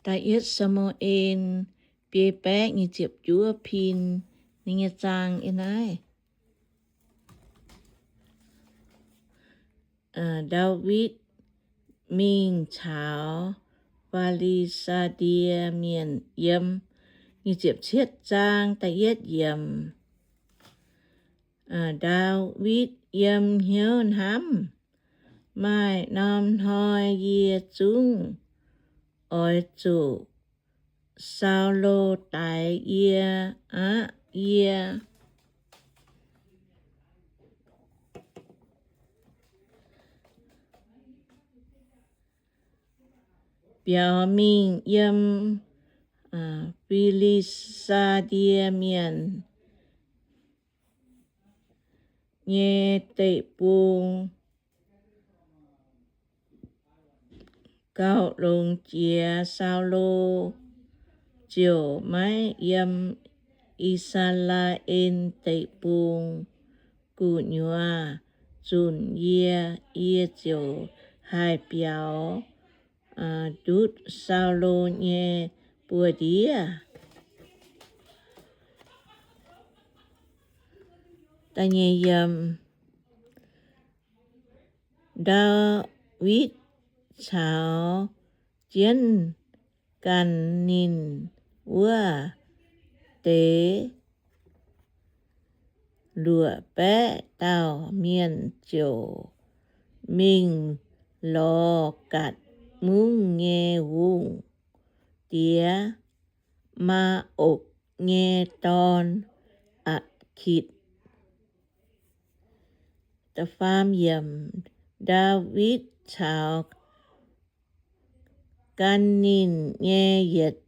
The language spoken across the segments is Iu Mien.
Da'yietv Saa^mu^en biei baeqv nyic ziepc juov pin, ninh nyei zaang yiem naaiv. Ndaawitv mingh caux Fi^li^saa^die Mienh yiem. Nyic ziepc cietv zaang da'yietv yiemc. Ndaawitv yiem hnyouv hnamv, Maaih norm hnoi yie zungv oix zuqc Saulo daix yie aqv. Yie biaux mingh yiem Fi^li^saa^die Mienh nyei deic-bung gauh longx jiex. Saulo ziouc maiv yiem I^saa^laa^en Deic-Bung gu'nyuoz zunc yie. Yie ziouc haih biaux ndutv Saulo nyei buoz-ndiev. Ndaawitv caux jienv ganh ninh wuov deix luoqc baeqv dauh mienh ziouc mingh lorz Gatc Mungv nyei hungh diex, Maa^okc nyei dorn, Aa^kitc. Ndaawitv caux gan ninh nyei yietc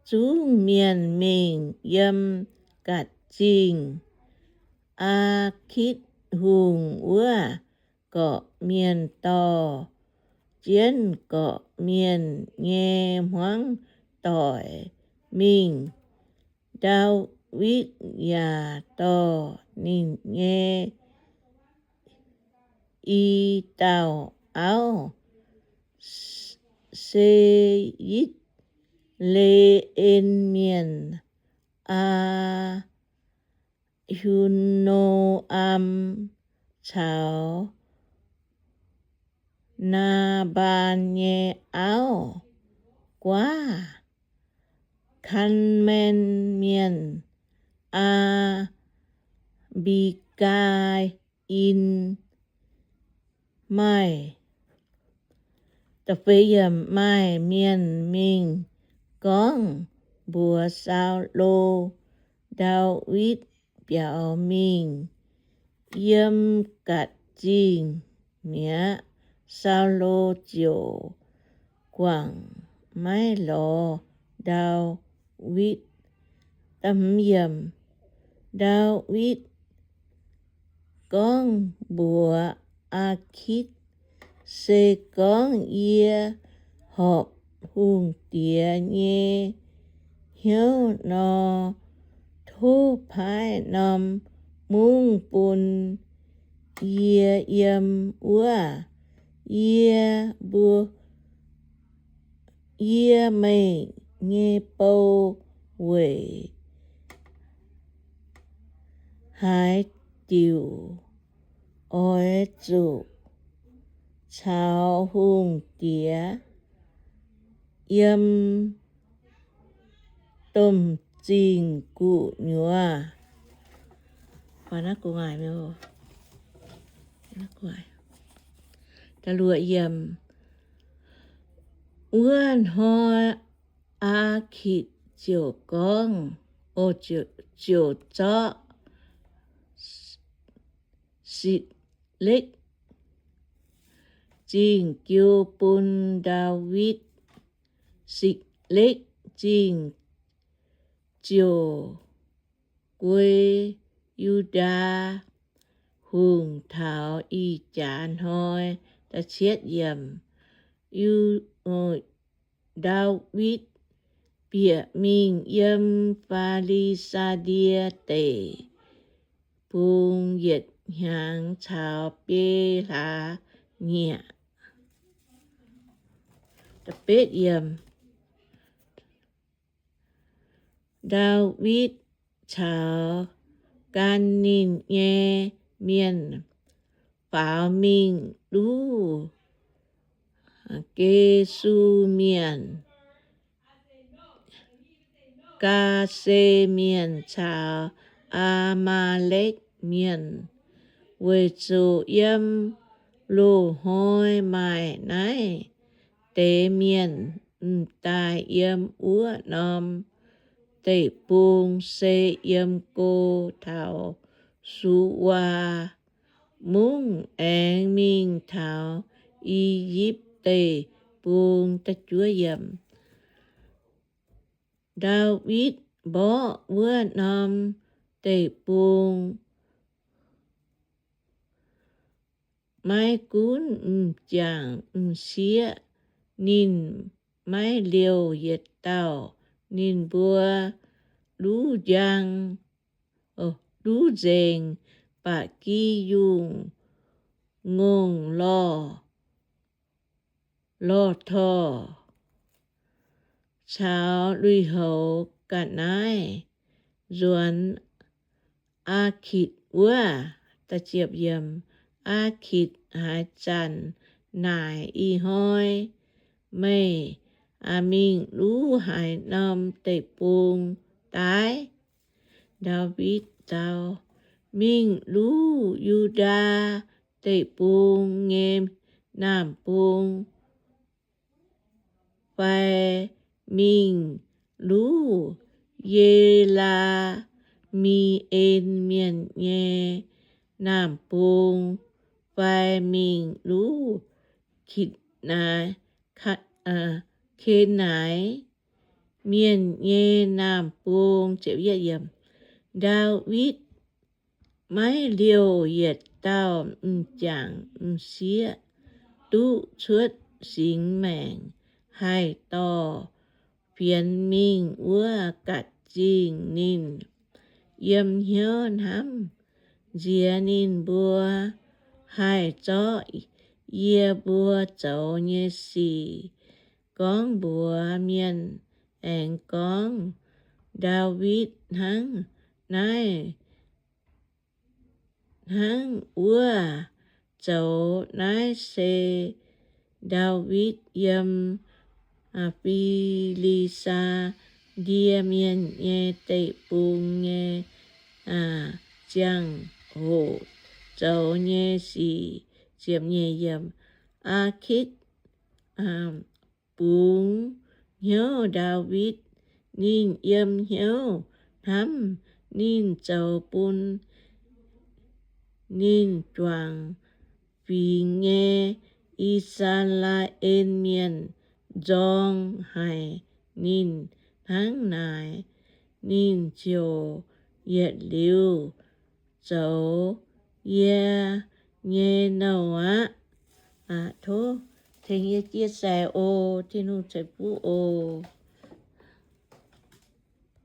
zungv mienh mingh yiem Gatc Zingh. Aa^kitv Hungh wuov gorqv-mienh dorh jienv gorqv-mienh nyei hmuangv doic mingh. Ndaawitv yaac dorh ninh nyei i dauh auv, se Yitv^le^en Mienh, Aa^hi^no^am, caux Naa^mbaan nyei auv-guaav, Kaa^mien Mienh, Aa^mbi^gaa^in. Maaih, maaih mienh mingh gorngv mbuox Saulo, Ndaawitv biaux mingh yiem Gatc Zingh mi'aqv. Saulo ziouc guangc maiv lorz Ndaawitv. Ndaawitv gorngv mbuox Aa^kitv, Se gorngv yie horpc hungh diex nyei hnyouv nor, tov paaiv norm mungv bun yie yiem wuov. Yie mbuo, yie meih nyei bou weic haaix diuc oix zuqc caux hungh diex yiem domh zingh gu'nyuoz? Wuov hnoi Aa^kitv ziouc gorngv, ziouc zorqv Sikv^lekv Zingh jiu bun Ndaawitv. Sikv^lekv Zingh ziouc guei Yu^ndaa Hungh taux ih jaax hnoi. Ndaawitv bieqc mingh yiem Fi^li^saa^die Deic-Bung yietc hnyangx caux biei hlaax nyieqc. Ndaawitv caux gan ninh nyei mienh faaux mingh duqv Gesu Mienh, Gaase Mienh caux Aa^maa^lekv Mienh, weic zuqc yiem loz-hnoi maaih naaiv deix mienh m'daaih yiem wuov norm deic-bung, se yiem go taux Suwaa Mungv aengx mingh taux I^yipv Deic-Bung. Ndaawitv mborqv wuov norm deic-bung maiv gunv m'jangc m'sieqv, ninh maiv liouh yietc dauh. Ninh mbuo luv njang, luv nzengc ba'gi yungh ngongh lorh, lorh torh caux lui-houx ga'naaiv nzuonx Aa^kitc wuov. Aa^kitc haaix zanc naaic, Ih hnoi meih mingh luv haaix norm deic-bung daaih? Ndaawitv dau, Mingh luv Yu^ndaa Deic-Bung nyei naamh bung, fai mingh luv Ye^laa^mi^en Mienh nyei naamh bung, fai mingh luv Kitv^naaiv, Kenaaiv Mienh nyei naamh bung. Ndaawitv maiv liouh yietc dauh m'jangc m'sieqv duqv cuotv singx maengc, haih dorh fienx mingh wuov ga'zingh. Ninh yiem hnyouv hnamv nziex ninh mbuo haih zorqv yie mbuo zoux nyei sic gorngv mbuox mienh, aengx gorngv, Ndaawitv hnangv naaiv hnangv wuov zoux. Naaiv se Ndaawitv yiem Fi^li^saa^die Mienh nyei deic-bung nyei ziangh hoc zoux nyei sic. Aa^kitv bungx hnyouv Ndaawitv. Ninh yiem hnyouv hnamv ninh zoux bun ninh juangc fingx nyei I^saa^laa^en Mienh nzorng haic ninh hnangv naaic, ninh ziouc yietc liuz zoux yie nyei nouh aqv. Tov tengx yie chia sẻ oc. Tin-Hungh ceix fuqv oc.